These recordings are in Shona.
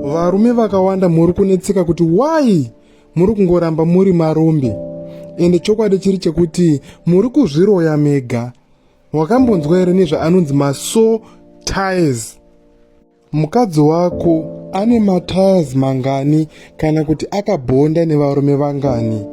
Varume vakawanda muri kunetseka kuti why muri kungoramba muri marombe, ende chokwadi chiri chekuti muri kuzviroya mega. Wakambonzwa here nezvaanonzi masoul ties? Mukadzi wako ane maties mangani kana kuti akabhonda nevarume vangani?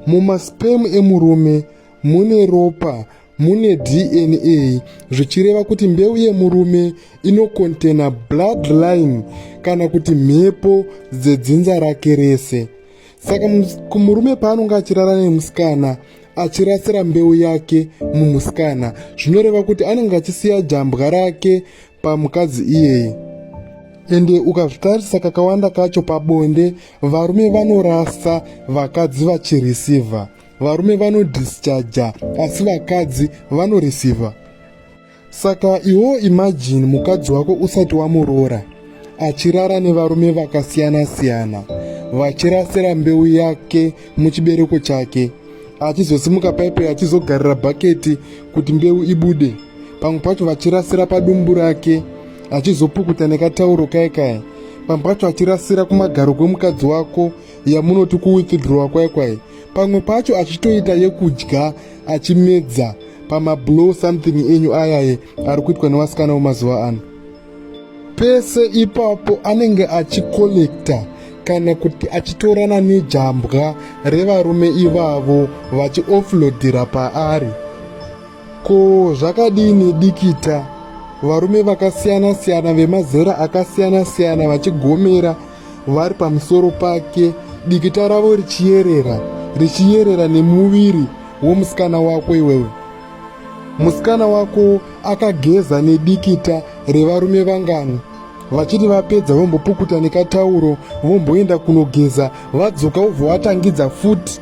Mumasperm emurume mune ropa mune DNA, zvichireva kuti mbeu yemurume inokontena bloodline kana kuti mhepo dzedzinza rake rese. Saka murume paanonge achirara nemusikana achirasira mbeu yake mumusikana, zvinoreva kuti anenge achisiya jambwa rake pamukadzi iyeye. Ende ukazvitarisa kakawanda kacho pabonde varume vanorasa vakadzi vachirisivha. Varume vanodischarja asi vakadzi vanoreceiva. Saka iwo imagine mukadzi wako usati wamuroora achirara nevarume vakasiyana siyana vachirasira mbeu yake muchibereko chake, achizosimuka paipe achizogarira bhaketi kuti mbeu ibude, pamwe pacho vachirasira padumbu rake achizopukuta nekatauro kai kai, pamwe pacho achirasira kumagaro kwemukadzi wako yamunoti kuwithdrawa kwai kwai, pamwe pacho achitoita yekudya achimedza pamablow something enyu ayaye ari kuitwa nevasikana vemazuva ano. Pese ipapo anenge achikolekta kana kuti achitorana nejambwa revarume ivavo vachioffloadira paari. Ko zvakadini dikita, varume vakasiyana-siyana vemazera akasiyana-siyana vachigomera vari pamusoro pake, dikita ravo richiyerera, richiyerera nemuviri womusikana wako iwewe. Musikana wako akageza nedikita revarume vangani? Vachiti vapedza vombopukuta nekatauro, vomboenda kunogeza, vadzoka vobva vatangidza futi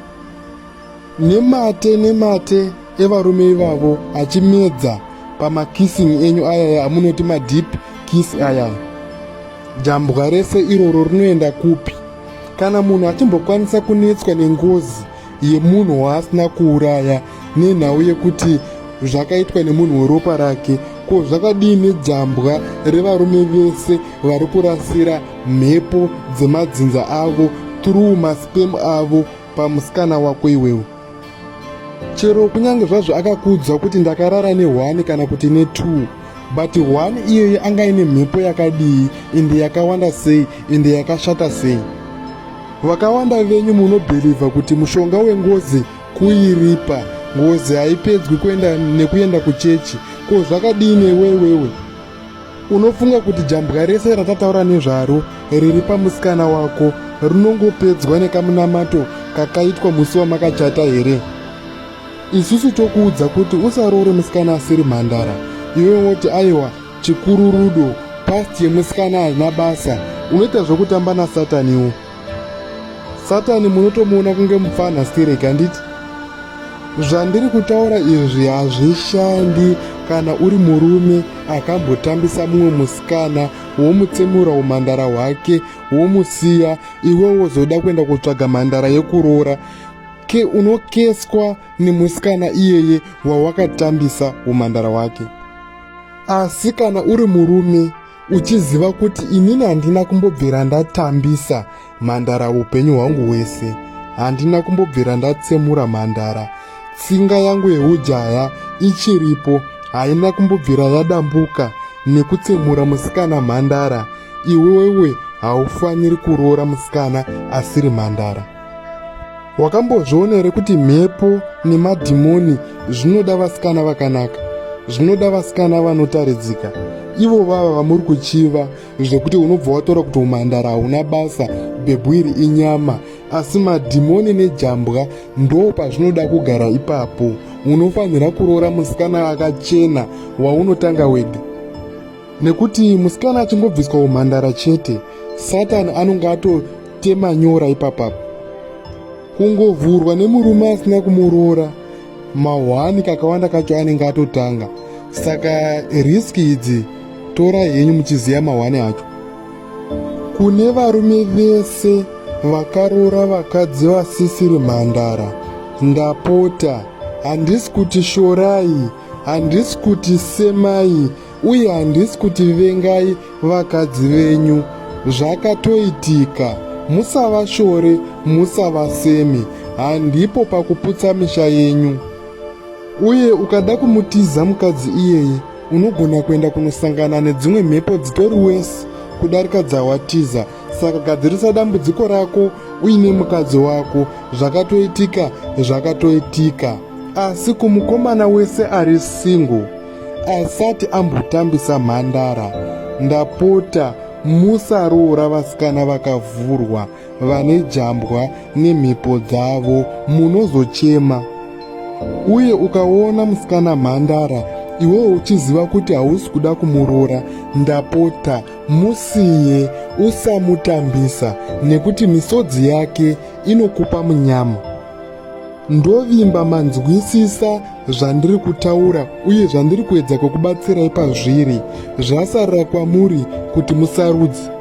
nemate nemate evarume ivavo achimedza pamakissing enyu ayaya amunoti madeep kiss ayaya. Jambwa rese iroro rinoenda kupi? Kana munhu achimbokwanisa kunetswa nengozi yemunhu waasina kuuraya nenhau yekuti zvakaitwa nemunhu weropa rake, ko zvakadii nejambwa revarume vese vari kurasira mhepo dzemadzinza avo through maspem avo pamusikana wako iwewe? Chero kunyange zvazvo akakuudza kuti ndakarara ne1 kana kuti ne2, but 1 iyoyo anga ine mhepo yakadii, ende yakawanda sei, ende yakashata sei? Vakawanda venyu munobhilivha kuti mushonga wengozi kuiripa. Ngozi haipedzwi kuenda nekuenda kuchechi. Ko zvakadii newewewe? Unofunga kuti jambwa rese ratataura nezvaro riri pamusikana wako rinongopedzwa nekamunamato kakaitwa musi wamakachata here? Isusu tokuudza kuti usaroore musikana asiri mhandara, iwe woti aiwa chikuru rudo, past yemusikana haina basa. Unoita zvekutamba nasataniwo. Satani munotomuona kunge mupfanha stereki, handiti? Zvandiri kutaura izvi hazvishandi kana uri murume akambotambisa mumwe musikana womutsemura umhandara hwake womusiya, iwe wozoda kuenda kutsvaga mhandara yekuroora. Ke unokeswa nemusikana iyeye wawakatambisa umhandara hwake. Asi kana uri murume uchiziva kuti inini handina kumbobvira ndatambisa mhandara upenyu hwangu hwese, handina kumbobvira ndatsemura mhandara, tsinga yangu yeujaya ichiripo, haina kumbobvira yadambuka nekutsemura musikana mhandara, iwewe haufaniri kuroora musikana asiri mhandara. Wakambozviona here kuti mhepo nemadhimoni zvinoda vasikana vakanaka, zvinoda vasikana vanotaridzika? Ivo vava vamuri kuchiva zvekuti unobva watora kuti umhandara hauna basa, bhebhu iri inyama, asi madhimoni nejambwa ndo pazvinoda kugara ipapo. Unofanira kuroora musikana akachena waunotanga wega, nekuti musikana achingobviswa umhandara chete, Satani anonge atotema nyora ipapapo. Kungovhurwa nemurume asina kumuroora mahwani kakawanda kacho anenge atotanga. Saka riski idzi torai henyu muchiziva mahwani acho. Kune varume vese vakaroora vakadzi vasisiri mhandara, ndapota, handisi kuti shorai, handisi kuti semai, uye handisi kuti vengai vakadzi venyu. Zvakatoitika. Musavashore, musavaseme. Handipo pakuputsa misha yenyu. Uye ukada kumutiza mukadzi iyeye, unogona kuenda kunosangana nedzimwe mhepo dzitori wesi kudarika dzawatiza. Saka gadzirisa dambudziko rako uine mukadzi wako. Zvakatoitika, zvakatoitika. Asi kumukomana wese ari single asati ambotambisa mhandara, ndapota musaroora vasikana vakavhurwa vane jambwa nemhepo dzavo, munozochema. Uye ukaona musikana mhandara iwewe uchiziva kuti hausi kuda kumuroora, ndapota musiye, usamutambisa nekuti misodzi yake inokupa munyama. Ndovimba manzwisisa zvandiri kutaura uye zvandiri kuedza kukubatsirai pazviri. Zvasarira kwamuri kuti musarudze.